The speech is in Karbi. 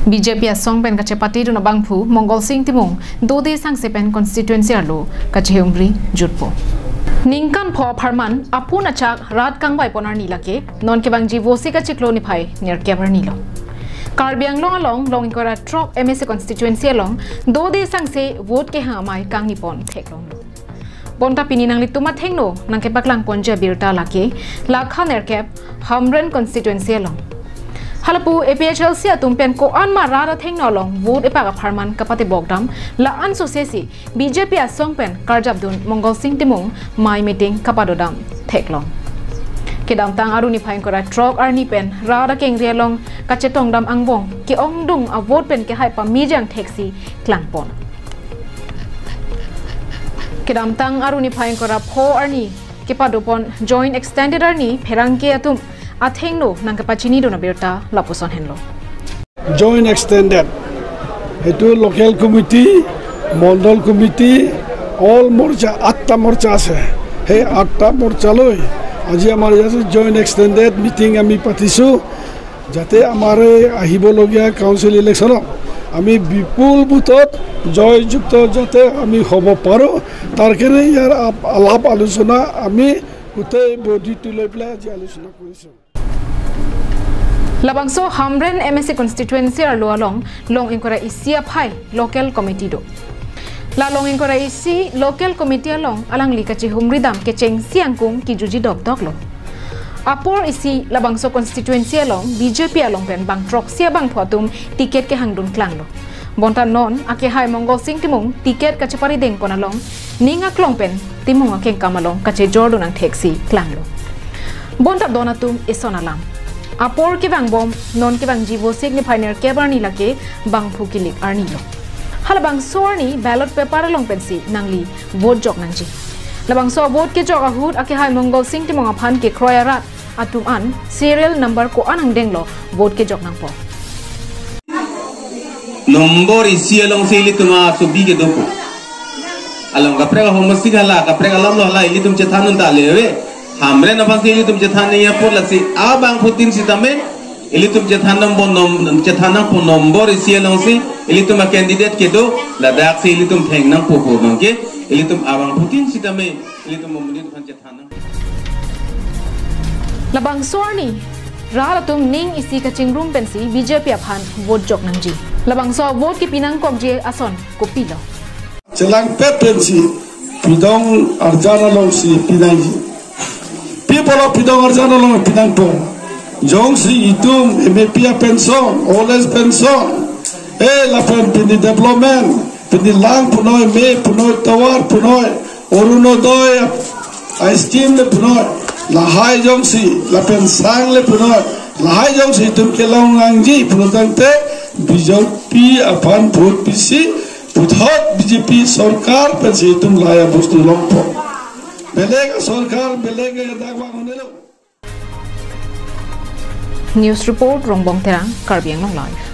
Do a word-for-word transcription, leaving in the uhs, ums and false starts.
B J P asong pen kachepatedun abangphu Mongal Sing Timung dode sangse pen constituency arlo kachehumri jutpo. Ningkan pho apharman apun achak rat kangvaipon arni lake non kevangji Vosik achiklo niphai nerkep arnilo. Karbi Anglong along long ingkoi ra throk M A C constituency along dode sangse vote kehang amei kangnipon theklonglo. Bonta pini nanglitum athengno nangkepaklangponji abirta lake lakha nerkep Hamren constituency along. Halapu A P H L C atum pen ko-an ma rat athengno along vote epak apharman kapatebok dam la-an sosesi B J P asong pen karjapdun Mongal Sing Timung mei meeting kapadodam theklong. Kedamtang arni phai ingkoi ra throk arni pen rat akengri along kachetongdam angbong ke-ongdung avote pen kehai pamejang theksi klangpon. Kedamtang arni phai ingkoi ra pho arni kepadopon joint extended arni pherangke atum athengno nangkepachinidun abirta lapuson henlo. Joint extended, সেইটো local committee, মণ্ডল committee, all মৰ্চা, আঠটা মৰ্চা আছে। সেই আঠটা মৰ্চালৈ আজি আমাৰ ইয়াত joint extended meeting আমি পাতিছোঁ, যাতে আমাৰ এই আহিবলগীয়া কাউন্সিল ইলেকশ্যনত আমি বিপুল ভোটত জয়যুক্ত যাতে আমি হ'ব পাৰোঁ, তাৰ কাৰণে ইয়াৰ আপ-, আলাপ আলোচনা আমি গোটেই বডিটো লৈ পেলাই আজি আলোচনা কৰিছোঁ। Labangso Hamren M A C constituency arlo along long ingkoi ra isi aphai local committee do. La long ingkoi ra isi local committee along alangli kachehumridam kechengsi angkung kijuji dokdoklo. Apor isi labangso constituency along B J P along pen bang throksi abangphu atum ticket kehangdun klanglo. Bonta non akehai Mongal Sing Timung ticket kacheparidengpon along ning aklong pen Timung akengkam along kachejordun angtheksi klanglo. Bonta don atum eson alam. Apor kevangbom non kevangji Vosik niphai nerkep arni lake bangphu kilik arnilo. Halabangso arni ballot paper along pensi nangli vote jok nangji. Labangso vote kejok ahut akehai Mongal Sing Timung aphan kekroi arat atum an serial number ko-an angdenglo vote kejok nangpo. Nombor isi alongsi ilitum asobi kedopo. Along kaprek ahomosik hala, kaprek alamlo hala, ilitum chethandun ta leve. Hamren aphansi ilitum chethan nangji apot lasi abangphutin sitame ilitum chethan nangpo nom-, chethan nangpo nombor isi alongsi ilitum a-candidate kedo, ladaksi ilitum theng nangpo pu abangke ilitum abangphutin sitame ilitum amonit aphan chethan nang. Labangso arni rat atum ning isi kachingrum pensi B J P aphan vote jok nangji. Labangso vote kepi nangkokji ason kopilo? Chelangpet pensi pidong arjan alongsi pinangji. Pi apotlo pidong arjan along pinangpo? Jongsi itum M A P a-pension, old age pension, eh, lapen pini development, pini lang punoi, me punoi, tovar punoi, Orunodoi a-scheme le punoi, lahai jongsi, lapen sang le punoi, lahai jongsi itum kelong nangji pulo tangte B J P aphan vote pisi, puthot B J P sorkar pensi itum lahai abostu longpo. Beleg sorkar, beleg dak vang honelo. News report, Rongbong Terang, Karbi Anglong Live.